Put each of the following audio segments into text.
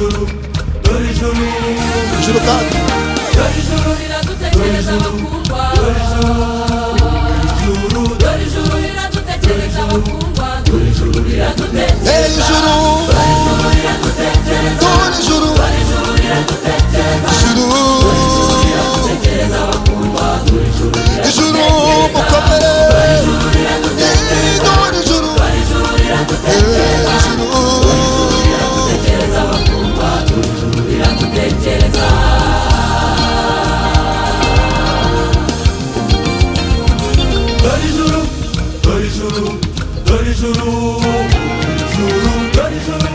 Ijuru, dore ijuru. Ijuru kandi. Dore ijuru riradutekereza abakundwa. Dore ijuru, ijuru. Dore ijuru riradutekereza abakundwa. Dore ijuru riradutekereza. Hey, ijuru. Dore ijuru riradutekereza. Dore ijuru. Dore ijuru riradutekereza. Ijuru. Riradutekereza abakundwa. Dore ijuru. Ijuru mukomere. Riradutekereza. Dore ijuru. Dore ijuru riradutekereza. Ijuru. Riradutekereza abakundwa. Dore ijuru riradutekereza. Dore ijuru, dore ijuru, dore ijuru, ijuru, dore ijuru,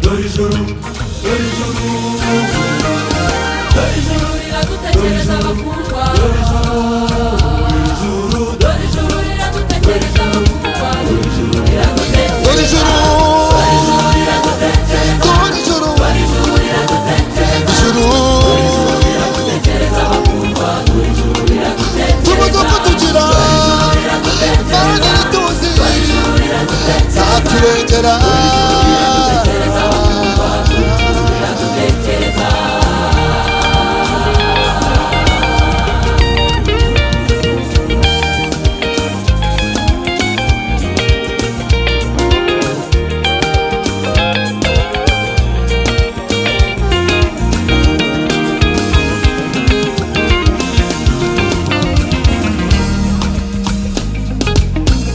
dore ijuru, dore ijuru, dore ijuru, Riradutekereza abakundwa. Dore ijuru, ijuru. Dore ijuru riradutekereza abakundwa. Dore ijuru riradutekereza. Dore ijuru. Dore ijuru riradutekereza. Dore ijuru. Dore ijuru riradutekereza. Ijuru. Riradutekereza abakundwa. Dore ijuru riradutekereza. Tubuze uko tugira. Mana ntituzi. Zaturengera. Riradutekereza abakundwa. Dore ijuru riradutekereza.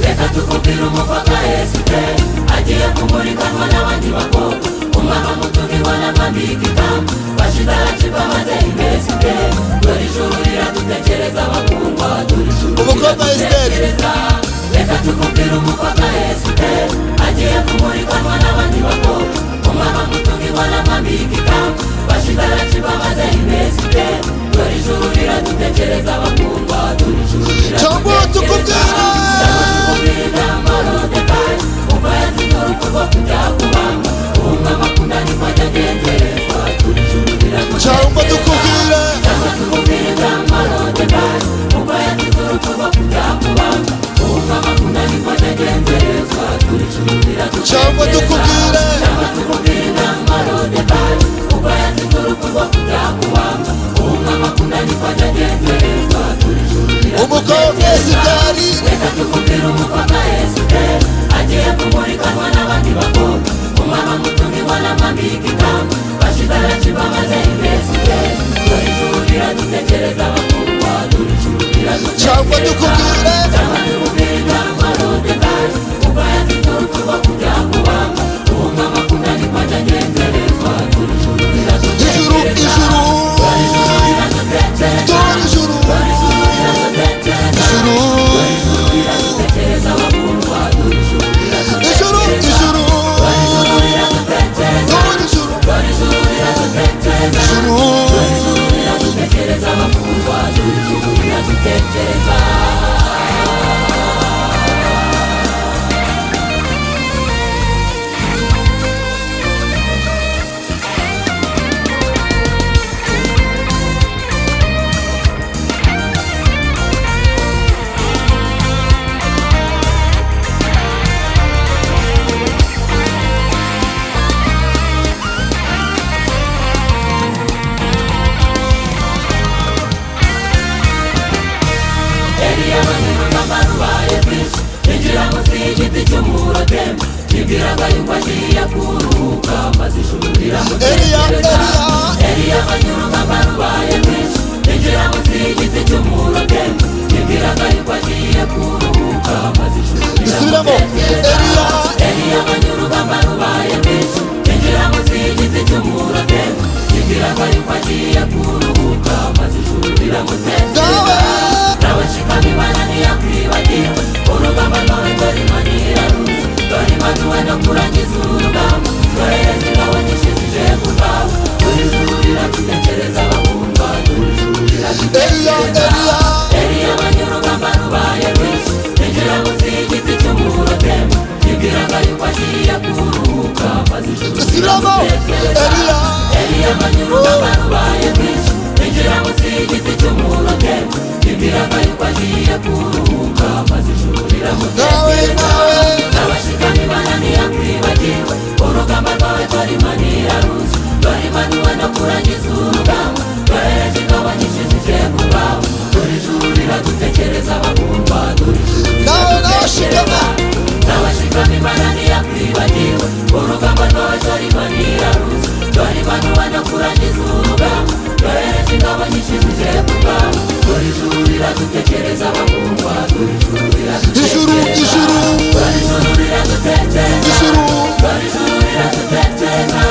Reka tukubwire umukobwa Esiteri agiye kumurikanwa n'abandi bakobwa. Umwami amutumirwa n'amwambika ikamba, bashidaraciba maze imbesiteri. Dore ijuru riradutekereza abakundwa. Dore ijuru Umukobwa Esiteri. riradutekereza. Reka tukubwire umukobwa Esiteri agiye kumurikanwa n'abandi bakobwa. Umwami amutumirwa n'amwambika ikamba, bashidaraciba maze imbesiteri. Dore ijuru riradutekereza abakundwa. Dore ijuru Cyangwa riradutekereza. tukubwire. Cyangwa tukubwire Morodekayi ubwo yazize urupfu rwo kujya kubamba. Umwami akunda niko ajya agenzerezwa. Dore ijuru Cyangwa riradutekereza. tukubwire. Cyangwa tukubwire Morodekayi ubwo yazize urupfu rwo kujya kubamba. Umwami akunda niko ajya agenzerezwa. Dore ijuru Cyangwa riradutekereza. tukubwire. Cyangwa tukubwire Morodekayi ubwo yazize urupfu rwo kujya kubamba. Umwami akunda niko ajya agenzerezwa. Dore ijuru Umukobwa riradutekereza. Esiteri. Reka tukubwire umukobwa Esiteri agiye kumurikanwa n'abandi bakobwa. Umwami amutumirwa n'amwambika ikamba, bashidaraciba maze imbesiteri. Dore ijuru riradutekereza abakundwa. Dore ijuru Cyangwa riradutekereza. tukubwire. Cyangwa tukubwire Morodekayi ubwo yazize urupfu rwo kujya kubamba. Umwami akunda niko ajya agenzerezwa. Dore ijuru Ijuru. riradutekereza. Ijuru. Dore ijuru riradutekereza. Dore ijuru. Dore ijuru riradutekereza. Ijuru. Riradutekereza abakundwa. Dore ijuru Ijuru. riradutekereza. Ijuru. Dore ijuru riradutekereza. Dore ijuru. Dore ijuru riradutekereza. Ijuru. Dore ijuru riradutekereza abakundwa. Dore ijuru riradutekereza. Eliya abanyurugamba rubaye rwinshi yinjira munsi y'igiti cy'umurotemba. Yibwiraga yuko agiye kuruhuka maze ijuru Eliya. riramutekereza. Eliya. Eliya abanyurugamba rubaye rwinshi yinjira munsi y'igiti cy'umurotemba. Yibwiraga yuko agiye kuruhuka maze ijuru Dusubiramo. riramutekereza. Eliya. Eliya abanyurugamba rubaye rwinshi yinjira munsi y'igiti cy'umurotemba. Yibwiraga yuko agiye kuruhuka maze ijuru riramutekereza. Dawe. N'abashikami bananiyakwibagirwa urugamba rwawe. Dore Imana iraruzi. Dore Imana iwe no kurangiza urugamba. Dore Yezu ingabo nyinshi zije kurwaba. Dore ijuru riradutekereza abakundwa. Dore ijuru Eliya. riradutekereza. Eliya. Eliya abanyurugamba rubaye rwinshi yinjira munsi y'igiti cy'umurotemba. Yibwiraga yuko agiye kuruhuka maze ijuru Dusubiramo. riramutekereza. Eliya. Eliya abanyurugamba rubaye rwinshi yinjira munsi y'igiti cy'umurotemba. Yibwiraga yuko agiye kuruhuka maze ijuru Nawe. riramutekereza. Nawe. N'abashikami bananiyakwibagirwa urugamba rwawe. Dore Imana iraruzi. Dore nyinshi zije kuba. Dore ijuru riradutekereza bakundwa, dore ijuru Ijuru, riradutekereza. ijuru. Dore ijuru riradutekereza. Ijuru. Dore ijuru riradutekereza.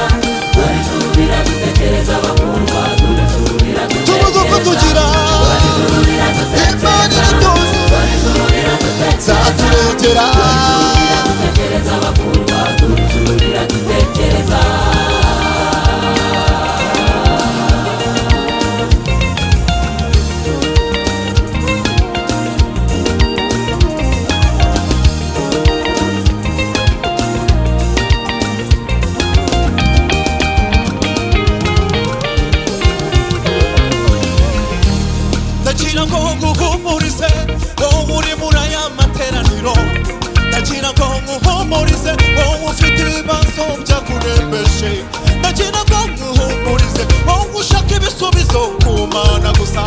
Dore ijuru riradutekereza bakundwa, dore ijuru Tubuze uko riradutekereza. tugira. Dore ijuru riradutekereza. Imana iratuzi. Dore ijuru riradutekereza. Nzaturengera. Riradutekereza bakundwa, dore ijuru riradutekereza. Ndagira ngo nguhumurize wowe uri muri aya materaniro, ndagira ngo nguhumurize wowe ufite ibibazo byakurembeje, ndagira ngo nguhumurize wowe ushaka ibisubizo ku Mana gusa.